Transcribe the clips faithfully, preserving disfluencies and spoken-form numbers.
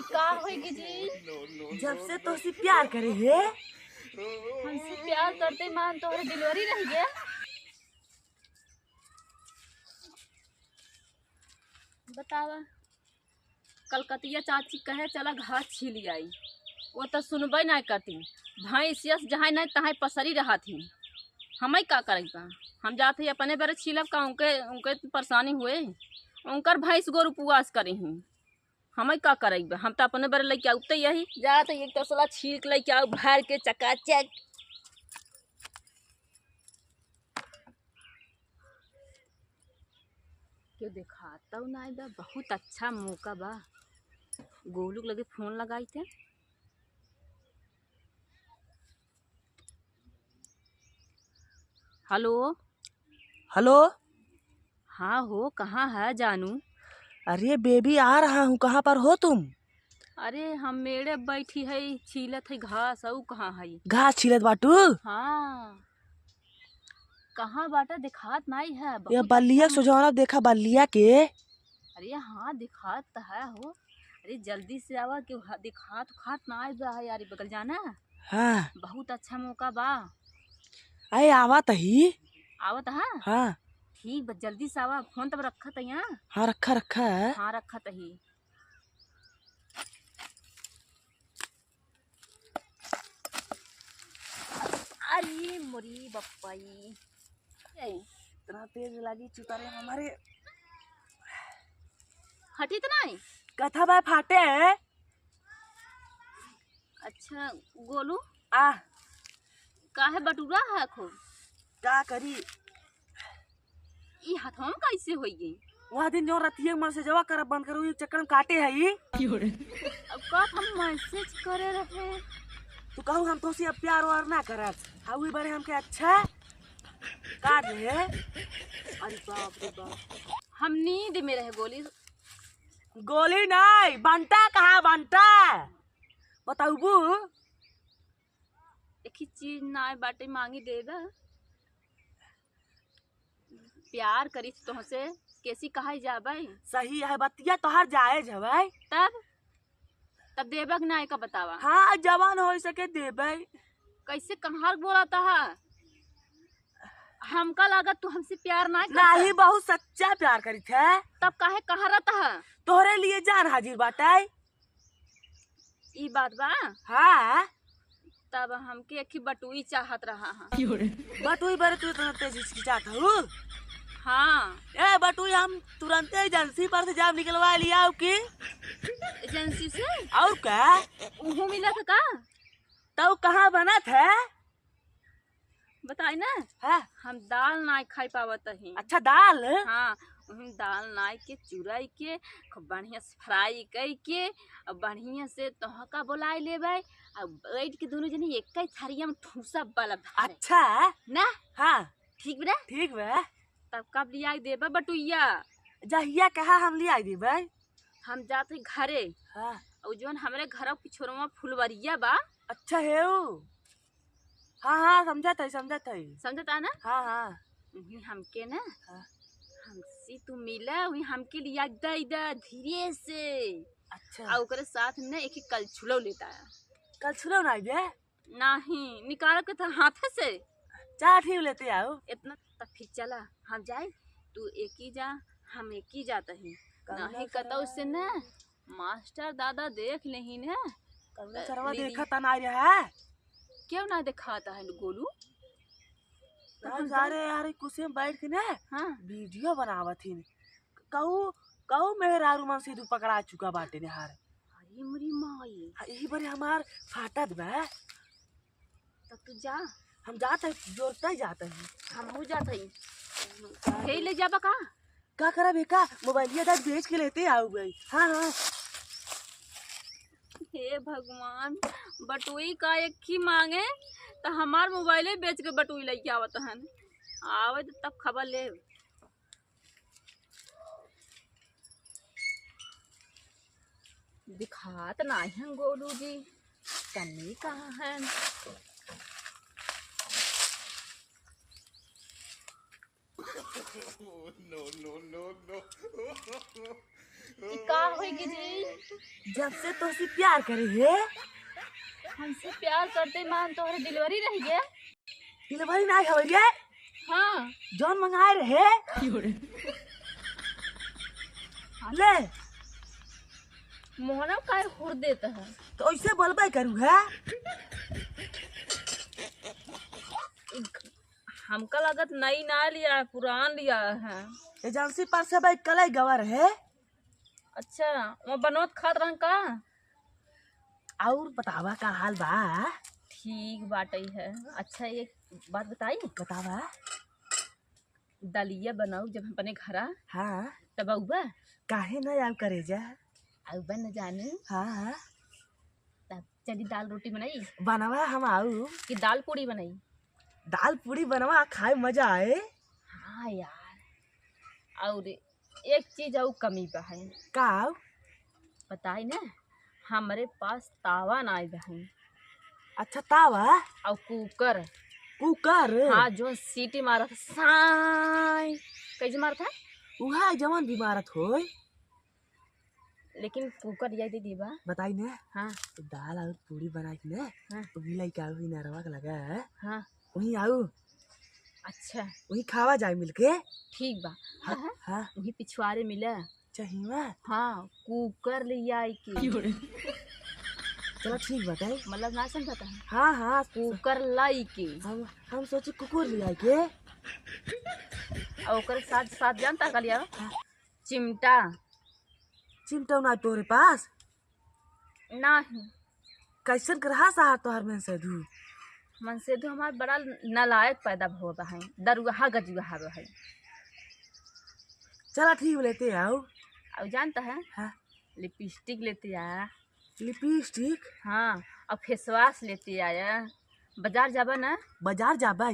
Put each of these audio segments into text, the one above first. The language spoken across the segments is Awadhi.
का होई गी जी? जब से तोहसे प्यार करे हे। हमसे प्यार करते मान तोहरे डिलीवरी रह गया। बतावा, कलकतिया चाची कहे चला घास छील आई, वो तो सुनबे नहीं करती। भैंस यस जहाँ नहीं तहाँ पसरी रहत ही। हमें का करे बा? हम जात ही अपने बेरे छीलब का? उनके उनके परेशानी हुए, उनकर भैंस गोरू उपवास करे ही। हमें का करे बा? हम तो अपने बेरे लेके आउते यही। जात ही एक तसला छील के लेके आउ भर के चकाचक। क्यों देखाता हूँ ना बा, बहुत अच्छा मौका बा। गोलू के लगे फोन लगाई थे। हेलो। हेलो। हाँ हो, कहाँ है जानू? अरे बेबी, आ रहा हूँ, कहाँ पर हो तुम? अरे हम मेड़े बैठी है, छीलत है घास, अउ कहाँ है? घास छीलत बाटू? हाँ। कहाँ बाटा, देखात नाई है, ये बहुत बल्लिया के अच्छा सोझवाना देखा, बल्लिया के। अरे हाँ, देखात तो है हो। अरे जल्दी से आवा, कि हा-, देखात उखात नाई बा है यार, बगल जाना। हाँ। बहुत अच्छा मौका बा। अरे आवत ही। आवत है? हाँ। ठीक बा, जल्दी से आवा, फोन तब रखत है यहाँ। हाँ, रखा, रखा है। हाँ, रखत ही। अरे मोरी बप्पा ई। ए, इतना तेज लागी चुतारे हमारे। हटी तो नहीं? कथा बा फाटे। अच्छा, गोलू। आ। काहे बटुरा है खूब? का करी? ई हथवा में कैसे होई गई? वह दिन जो रतिया में मैसेजवा करब बंद करू, ई चक्कर में काटे है ई। अब कब हम मैसेज करे रहे? तू कहू हम तोसे अब प्यार व्यार ना करब। हाँ, वही बारे हमके अच्छा काट ले। अरे बाप रे बाप। हम नींद में रहे गोली। गोली नहीं, बंटा कहाँ बंटा? बताऊबू? एक ही चीज ना बाटे मांगी देबा। प्यार करी तोहसे, कैसी कहा जाबे? सही है, बतिया तोहार जायज हवे। तब, तब देबा कि ना, एका बतावा। हाँ, जवान हो सके देबे। कैसे कहाँ बोला था? हमका लागत तू हमसे प्यार ना करता। नहीं, बहुत सच्चा प्यार करी थे। तब काहे कहाँ रहता है? तोहरे लिए जान हाजिर बाटे। ई बात बा? हाँ। तब हमके एक ही बटुई चाहत रहा हाँ। बटुई बरे तू इतना तेज हिचकिचात हऊ? हाँ। ए बटुई, हम तुरंते एजेंसी पर से जाम निकलवा लिया हऊ की? एजेंसी से? और का? उहू मिलत का? तब कहाँ बनत है? बताई ना? हाँ। हम दाल नाई खाई पावत ही। अच्छा, दाल? हाँ, हम दाल नाई के चुराई के खूब बढ़िया से फ्राई कई के और बढ़िया से तोहका बोलाई लेबै और बैठ के दोनों जनी एक ही थरिया में ठूसा बलब। अच्छा। ना? हाँ। ठीक बा? ठीक बा। तब कब लियाई देबा बटुइया? जहिया कहा हम लियाई देबै। हम जात ही घरे। हाँ। और जौन हमरे घर पिछोरवा फुलवरिया बा। अच्छा है उ। हाँ, हाँ, समझत है, समझत है। समझत है ना? हाँ, हाँ। उही हमके ना, हाँ। हमसे तू मिला, उही हमके लिया दे दे धीरे से। अच्छा। आ ओकरे साथ में ना एक ही कलछुलो लेता है। कलछुलो ना आइबे? नहीं, निकाल के था हाथ से। चार ठीक लेते आओ। इतना तो फिर चला, हम जाए, तू एक ही जा, हम एक ही जाता ही। कौनो नहीं कतौ से ना, मास्टर दादा देख लेही ना। कौनो सरवा दीदी। देखा तना रहा है। क्यों ना दिखाता है गोलू? राम सारे यार कुर्सी में बैठ के ना हाँ। वीडियो बनावत ही। कहू, कहू मेहरारू मन से दू पकड़ा चुका बाटे ने हार। अरे मोरी माई। हाँ, यही बारे हमार फाटत बा। तब तू जा। हम जात है, जोरता ही जात है। हमहू जात है। हे ले जाबा का? का करब एका? मोबाइलिया दाद बेच के लेते आऊ गई। हाँ, हाँ। हे भगवान, बटुई का एक ही मांगे, त हमार मोबाइले बेच के बटुई लइके आवत हन। आवे त तब खबर ले। दिखात नाही हैं गोलू जी, तनी कहाँ हैं? No, no, no, no। ई का होई गी जी? जब से तोहसे प्यार करे हे। हमसे प्यार करते मान तोहरे डिलीवरी रही गे। डिलीवरी नाहीं होई रे। हाँ। जौन मंगाए रहे। ले। मोहना काहे हुर देत है? तो ऐसे बोलबे करू है। हमका लागत नई ना लिया है, पुरान लिया है। एजेंसी पर से भाई कलई गवा रहे। अच्छा, वो बनोत खात रहन का? और बतावा का हाल बा? ठीक बाटई है। अच्छा, एक बात बताई? बतावा। दलिया बनाऊ जब हम अपने घरा, हाँ। तब अउबा? काहे ना आऊ करेजा? अउबा न जानू। हाँ, हाँ। तब चली दाल रोटी बनाई? बनवा हम आऊ। कि दाल पूड़ी बनाई? दाल पूड़ी बनवा, खाए मजा आए। हाँ यार, और एक चीज और कमी बा है। का? बताई ना, हमरे पास तावा ना आए बहन। अच्छा, तावा? और कुकर। कुकर? हाँ, जो सीटी मारत है, साई। कैसे मारत है? उहा जवन भी मारत होय। लेकिन कुकर ये दे दीबा। बताई ना। हाँ। तो दाल और पूरी बनाई के ना। हाँ। तो मिलाई का हुई नरवा के लगा है। हाँ। वहीं आऊ। अच्छा। वहीं खावा जाए मिलके। ठीक बा। हाँ, हाँ। हाँ। वहीं पिछुआरे मिला। चाहिए? हाँ, कुकर ले आई के। चला ठीक बाटे। मतलब ना समझता है? हाँ, हाँ। कुकर लाई के। हम, हम सोचे कुकुर ले आई के। और ओकर साथ, साथ जानता का लिया? हाँ। चिमटा। चिमटा ना तोरे पास? नाही। कैसन ग्रहा सहार तोहर मनसेधु? मनसेधु हमार बड़ा नालायक पैदा भवा बा है, दरुहा गजुहा बा है। चला ठीक, लेते आओ। और जानता है? हाँ। लिपस्टिक लेते आ। लिपस्टिक? हाँ, और फेसवाश लेते आया। बाजार जाबा ना? बाजार जाबा?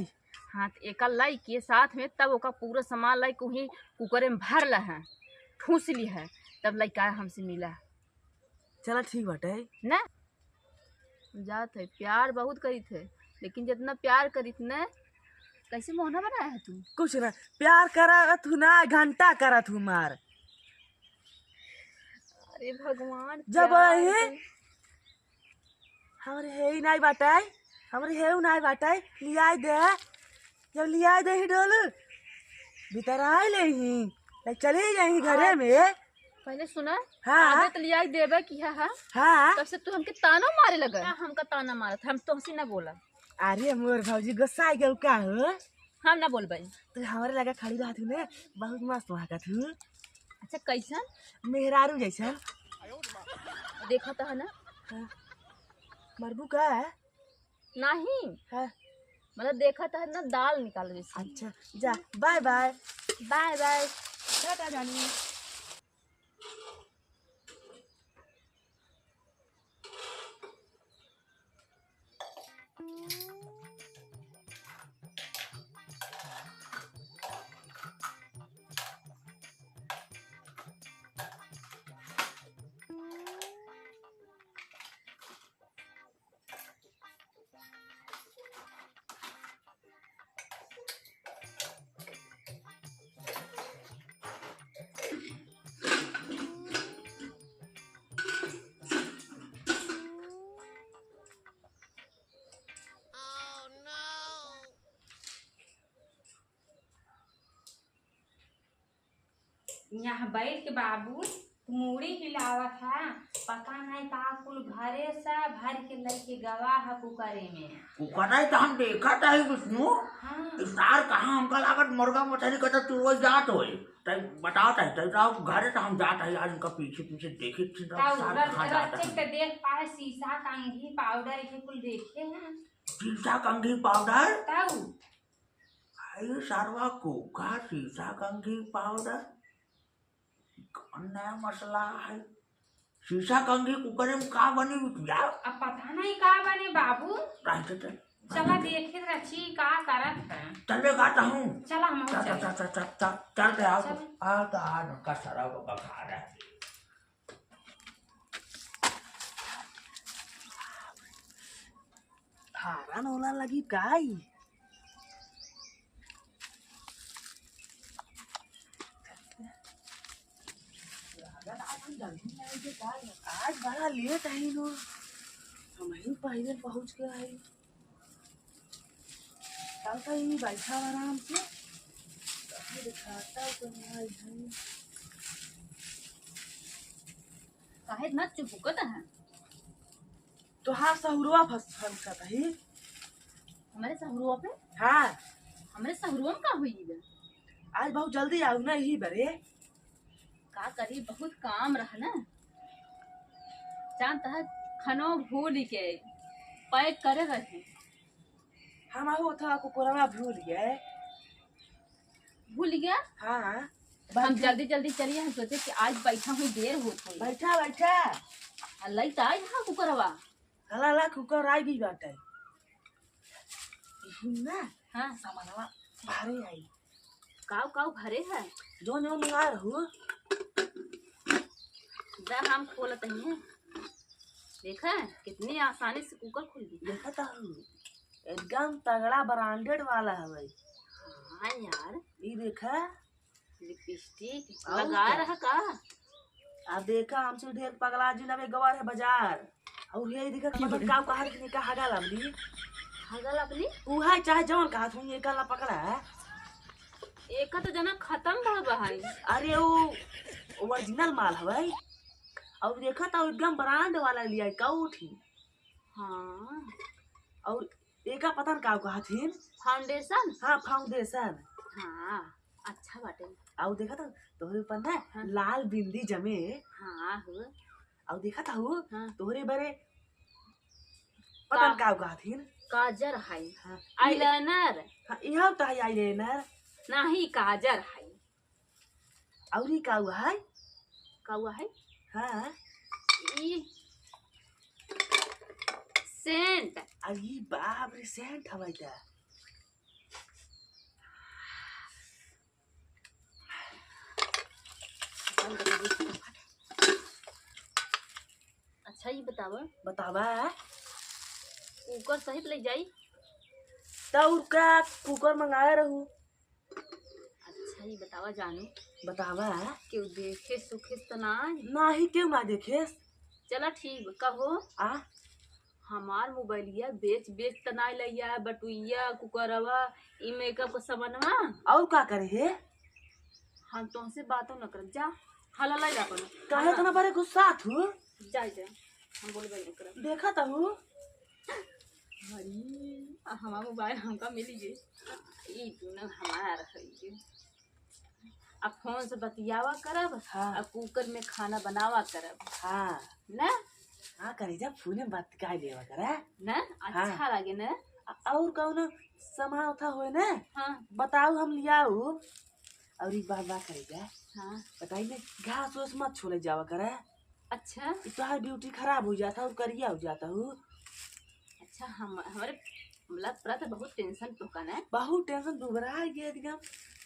हाँ, तो एका लाई के साथ में तब ओका पूरा सामान लाई के वहीं कुकरे में भर ला है, ठूस ली है, तब लइका हमसे मिला। चला ठीक बाटे। ना जात है, प्यार बहुत करित है, लेकिन जितना प्यार करित न, कैसे मोहना बनाया है तू? कुछ ना, प्यार करत हूँ ना, घंटा करत हूँ मार। अरे भगवान, जब क्या है ये तू? हमरे हेऊ नाई बाटै, हमरे हेऊ नाई बाटै, लियाई दे। जब लियाई दे ही डोलू, भीतर आई ले ही, तब चली जाई घरे में। पहले सुना, हाँ। आदत लियाई देबे की है, हाँ? हाँ। तब से तू हमके ताना मारे लगा। हाँ, हमका ताना मारत, हम तोहसे ना बोला। अरे मोर भौजी, गुस्सा आ गया का हो? हम ना बोलबे। तू हमरे लगा खड़ी रहत हूँ ना, बहुत मस्त महकत हूँ। अच्छा, कैसन? मेहरारू जैसन। देखा तो है ना। हाँ। मरबू का? नहीं। हाँ। मतलब, देखा तो है ना, दाल निकाल दे। अच्छा, जा, bye bye. Bye bye. Tata जानी। यहाँ बैठ के बाबू मूड़ी हिलावत है, पता नहीं का कुल घरे से भर के लेके गवा है कुकरे में। कुकरे तो हम देखत है विष्णु, हाँ। ई सार कहाँ हमका लागत मुर्गा मछली का तो चुरवई जात होई, तै बतावत है, तै तो घरे से हम जात है, आज उनका पीछे पीछे देखित थी, तब ताऊ सार रच-, कहाँ जात रचक है। के देख पाए शीशा, कंघी, पाउडर, ये कुल देखे हैं। शीशा, कंघी, पाउडर? ताऊ। अरे सरवा, कुकर, शीशा, कंघी, पाउडर, कौन नया मसला है? शीशा, कंघी, कुकर में का बनी बिटिया? अब पता नहीं का बने बाबू। रह दे, चल। चला देखे रची का करत है। चले का कहूँ? चला हम चल, चल। चल, चल, चल, चल, चल, चल, आओ। चल। आ तो आज उनका सरवा को बघार है। हारन ओला लगी काई? लेट आई नो, हम ही पहिले पहुँच के आई। चल तो यही बैठा आराम से, कभी दिखाता तो नहीं है। काहे इतना चुपुकत है? तोहार सहुरवा फस-, फंसत है। हमरे सहुरवा पे? हाँ। हमरे सहुरवा में का हुई बे? आज बहुत जल्दी आऊ ना, यही बरे। का करी, बहुत काम रहा ना। जानता है, खनो भूल के पैक करे रहे। हम आऊ था कुकुरवा भूल गए। भूल गया? हाँ। हम बाकी जल्दी जल्दी चलिए, हम सोचे कि आज बैठा हुई देर होत होई। बैठा, बैठा। आ, लई त आई हा कुकरवा। हला, हला, कुकर आई भी बाटे। इही ना, हाँ। सामानवा भारे आई। काऊ, काऊ भरे है? जो, जो मंगा रहू। दा हम खोलत ही। देखा, कितनी आसानी से कुकर खुल गई। देखा तो हूँ, एकदम तगड़ा branded वाला हवे। हाँ यार। ई देखा। लिपस्टिक और लगा क्या? रहा का? अब देखा, हमसे ढेर पगला जी ना, गवा है बाजार। और ये देखा, मतलब, का कहा कि का हगा लवली? हगा लवली? उहे चाहे जवन कहा तुम, ये काला पकड़ा है। एका तो जना खत्म भा बा है। अरे, वो original माल हवे। और देखा तो एकदम brand वाला लिया है, काऊ थी। हाँ। और एका पता न का कहत हिन? Foundation? हाँ, foundation। हाँ, अच्छा बाटे। और देखा तो तोहरे ऊपर ना हाँ। लाल बिंदी जमे। हाँ, हो। और देखा तो हो, हाँ। तोहरे बरे पता न का? का कहत हिन? काजर है। हाँ। Eyeliner। हाँ, इहाँ तो है eyeliner। नहीं, काजर है। और ई का हुआ है? का हुआ है? हाँ। ई scent। अरे बाप रे, scent हवाई का? अच्छा, ई बतावा। बतावा। कुकर सहित ले जाई? त और का, कुकर मंगाए रहू। अच्छा, ई बतावा जानू। बतावा। केहू देखे सुखे त ना? नाही, केहू ना देखे। चला ठीक बा, कहो। आ? हमार मोबाइलिया बेच, बेच त ना लैया, बटुइया, कुकरवा, ई makeup का सामानवा। और का करे हे? हम तुमसे बातों न करब, जा। हला लाई अपन। काहे इतना बड़े गुस्सा थू? जा, जा। हम बोलबे न करब। देखा त हूँ। अरे, आ हमार मोबाइल हमका मिली जे। ई दुनो हमार है जे। आ फोन से बतियावा करब, हाँ। आ कुकर में खाना बनावा करब। हाँ। ना? हाँ, करे जा, फोन में बात कर लेवा करा। ना? हाँ। अच्छा लागे ना? आ, और कौनो सामान उठा होए ना? हाँ। बताऊ, हम लियाऊ। और एक बात, बात करे जा। हाँ। बताई ना, घास वास मत छोले जावा करा। अच्छा। ई तोहार beauty खराब हो जाता और करिया हो जाता हूँ। अच्छा, हम, हमरे मतलब प्रति बहुत tension तोहका ना? बहुत tension, दुबरा गया एकदम।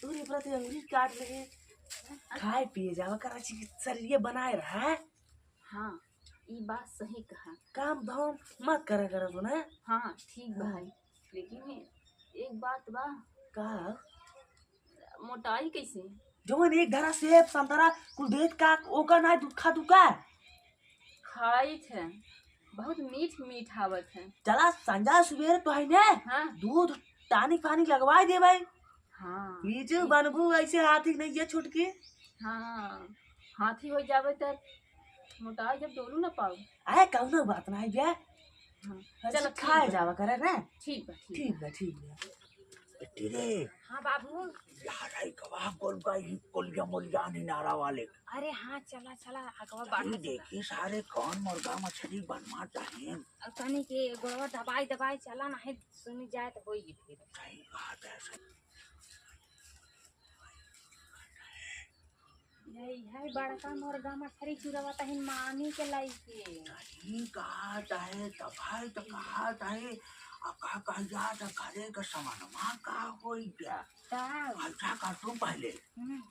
तोरे प्रति अंगुरी काट रहे। हाँ। खाए पिए जावा करा, अच्छी शरीर बनाए रहा। हाँ, ई बात सही कहा। काम धाम मत करा करा तू ना। हाँ, ठीक बा हाँ। भाई। लेकिन एक बात बा। का? मोटाई कैसे? जवन एक धरा सेब, संतरा, कुल देत का, ओका ना दुखा दुखा। खाइत है, बहुत मीठ मीठ आवत है। चला संझा सुबेरे तो है ने, हाँ। दूध टानिक पानी लगवाए दे भाई। हाँ। बीजू बनबू ऐसे हाथी नहीं है छुटकी। हाँ, हाथी हो जावे त मोटा जब डोलू ना पाऊ। आए, कौनो बात ना है बे। हाँ, अच्छा, चलो, ठीक खाए बा। जावा करे ना। ठीक बा, ठीक ठीक बा। बा, ठीक बा। बेटी रे। हाँ बाबू। यार, आई कवा गोल का ही कोलिया मोलिया निनारा वाले। अरे हाँ, चला, चला, अगवा तनी बाहर चला। देखी सारे कौन मुर्गा मछली बनवा चाहे। और तनी के गोड़वा दबाई दबाई चला, नहीं सुनी जाए तो होई फिर। सही बात है, सही। यही है बड़का मुर्गा मछली चुरावा तहिन मामी के लइके। सही कहा चाहे, तब है तो कहा चाहे, अब का कहा जा तो करे का सामानमा का होई क्या? का? अच्छा कर तू पहले। हम्म।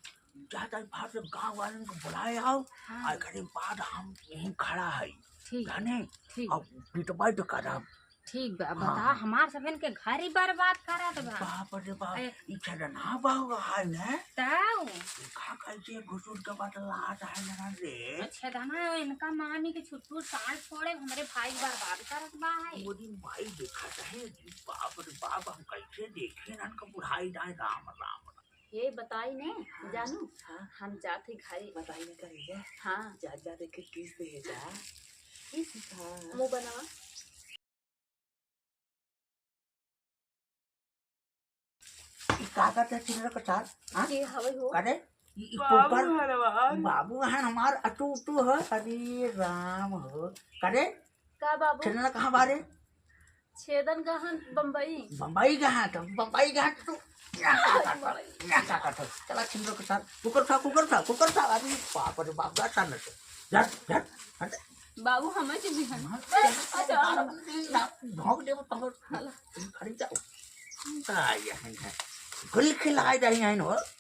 जा तनी फट से गाँव वालन को बुलाए आओ, हाँ। और एकरे बाद हम यहीं खड़ा है, ठीक। जाने? ठीक। अब पिटवाई तो करब। ठीक बा, हाँ, बता, हाँ। हमार सबन के घर ही बर्बाद करत बा। बाप रे बाप, ए। ई छेदना बाबू है ने? तऊ। देखा कैसे घुसुर के बतलात है ना रे। छेदना इनका मामी के छुट्टू साँड़ फोड़े, हमरे भाई के बर्बाद करत बा है। मोदी माई देखा है, बाप रे बाप, हम कैसे देखे ना इनका बुढ़ाई जाए, राम राम राम। ये बताई ने, हाँ, जानू, हाँ। हम जात ही घरे। बताई ने करेगा। हाँ। जा, जा, देखे किस दे जा। किस? हाँ। मुँह बनावा। ई का करत है छिनरा के साथ? हाँ? के हवे हो? अरे, ई, ई बाबू कुकर हमार। बाबू है हमार, अटू उटू है। अरे राम हो। करे? का बाबू? छिनरा कहाँ बारे? छेदन गहन बम्बई। बम्बई गहन तो, बम्बई गहन तो। यहाँ का करत है? चला छिनरा के साथ। कुकर था, कुकर था, कुकर था। अरे बाप रे बाप, गाता न तो। झट, झट, हट। बाबू, हमें के भी हन। हाँ, अच्छा। ना, भौंक देबो तोहर। हला। तुम खड़ी जाओ। का ये हन है? गुल खिलाए जाई हन हो।